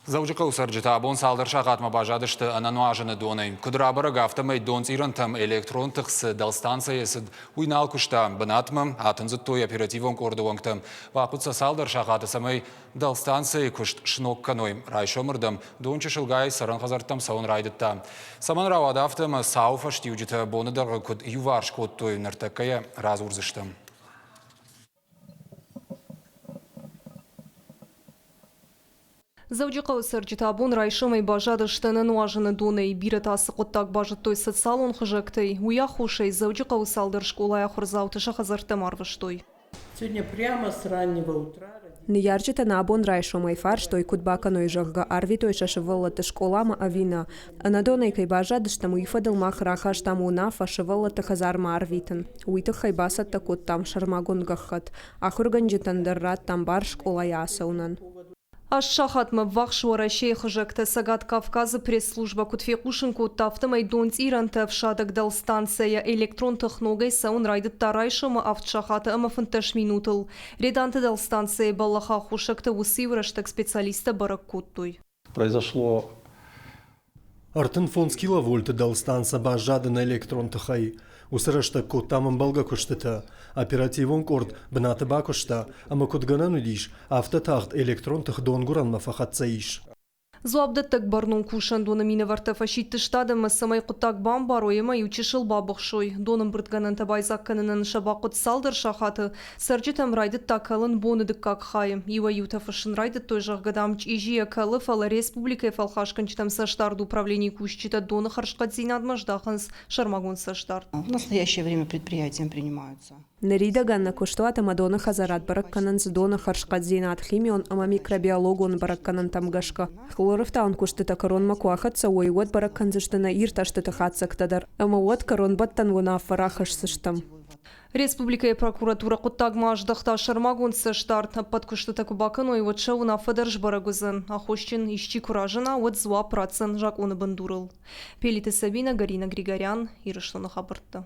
Дзӕуджыхъӕуы цӕрджытӕ абон цалдӕр сахатмӕ баззадысты ӕнӕнуазыны донӕй. Куыд рабӕрӕг, афтӕмӕй донцъирӕнтӕм электрон тых цы дӕлстанцӕйы цыд, уый нал куыста. Бынатмӕ атындзыдтой оперативон къорды уӕнгтӕ. Бахъуыд сӕ цалдӕр сахаты, цӕмӕй дӕлстанцӕйы куыст сног кӕной. Райсомырдӕм дон чысылгай цӕрӕн хӕдзӕрттӕм цӕуын райдыдта. Цӕмӕн рауад афтӕ ӕмӕ сау фӕстиуджытӕ боны дӕргъы куыд иуварс кодтой, ныртӕккӕ йӕ радзурдзыстӕм. Дзӕуджыхъӕуы цӕрджытӕ абон райсомӕй баззадысты ӕнӕнуазыны донӕй. Бирӕтӕ ацы хъуыддаг базыдтой социалон хызӕгтӕй. Уый аххосӕй Дзӕуджыхъӕуы цалдӕр скъолайы ахуырдзауты сӕ хӕдзӕрттӕм арвыстой. Сегодня прямо с раннего утра Ныййарджытӕ нӕ абон райсомӕй фарстой, куыд бакӕной, зӕгъгӕ, арвитой сӕ сывӕллӕтты скъоламӕ ӕви нӕ. Ӕнӕдонӕй кӕй баззадыстӕм, уый фӕдыл мах рахастам уынаффӕ сывӕллӕтты хӕдзармӕ арвитын. Уый тыххӕй бацӕттӕ кодтам сӕрмагонд гӕххӕтт. Ахуыргӕнджытӕн дӕр радтам бар скъолайӕ ацӕуынӕн. Аст сахатмӕ ввахс Уӕрӕсейы хызӕгтӕ Цӕгат Кавказы пресс-службӕ куыд фехъусын кодта, афтӕмӕй донцъирӕнты ӕфсадӕг дӕлстанцӕйӕ электрон тых ногӕй цӕуын райдыдта райсомы авд сахаты ӕмӕ 15 минутыл. Реданты дӕлстанцӕйы бӕллӕхы аххосӕгтӕ уыцы-иу рӕстӕг специалисттӕ бӕрӕг кодтой. Произошло 35 киловольты дӕлстанцӕ баззад ӕнӕ электрон тыхӕй. Уыцы рӕстӕг кодтам ӕмбӕлгӕ куыстытӕ. Оперативон къорд бынаты бакуыста ӕмӕ куыд гӕнӕн уыдис, афтӕ тагъд электрон тых донгуырӕнмӕ фӕхӕццӕ ис. Дзуапдӕттӕг бӕрнон кусӕндоны минӕвӕрттӕ фӕсидтысты адӕммӕ, цӕмӕй хъуыддаг бамбарой ӕмӕ иу чысыл бабыхсой. Донӕмбырдгӕнӕнтӕ байдзаг кӕнынӕн сӕ бахъуыд цалдӕр сахаты. Цӕрджытӕм райдыдта кӕлын боны дыккаг хайы. Иуӕй-иутӕ фыссын райдыдтой, зӕгъгӕ, дам, чъизийӕ кӕлы, фӕлӕ республикӕйы фӕлхасгӕнджытӕм цӕстдард управленийы кусджытӕ доны хӕрзхъӕддзинадмӕ здахынц сӕрмагонд цӕстдард. В настоящее время предприятием принимаются. Ныридӕгӕн нӕ куыстуат ӕмӕ доны хӕдзарад бӕрӕг кӕнынц доны хӕрзхъӕддзинад химион ӕмӕ микробиологон бӕрӕггӕнӕнтӕм гӕсгӕ. Хлорӕфтауӕн куыстытӕ кӕронмӕ куы ахӕццӕ уой, уӕд бӕрӕг кӕндзысты нӕ иртӕстыты хатдзӕгтӕ дӕр ӕмӕ уӕд кӕронбӕттӕн уынаффӕ рахӕсдзыстӕм. Республикӕйы прокуратурӕ хъуыддагмӕ аздӕхта сӕрмагонд цӕстдард. Ӕппӕт куыстытӕ куы бакӕной, уӕд сӕ уынаффӕ дӕр сбӕрӕг уыдзӕн. Аххосджын исчи куы разына, уӕд дзуапп ратдзӕн закъоны бындурыл. Пелиты Сабинӕ, Галина Григорян, Ирыстоны хабӕрттӕ.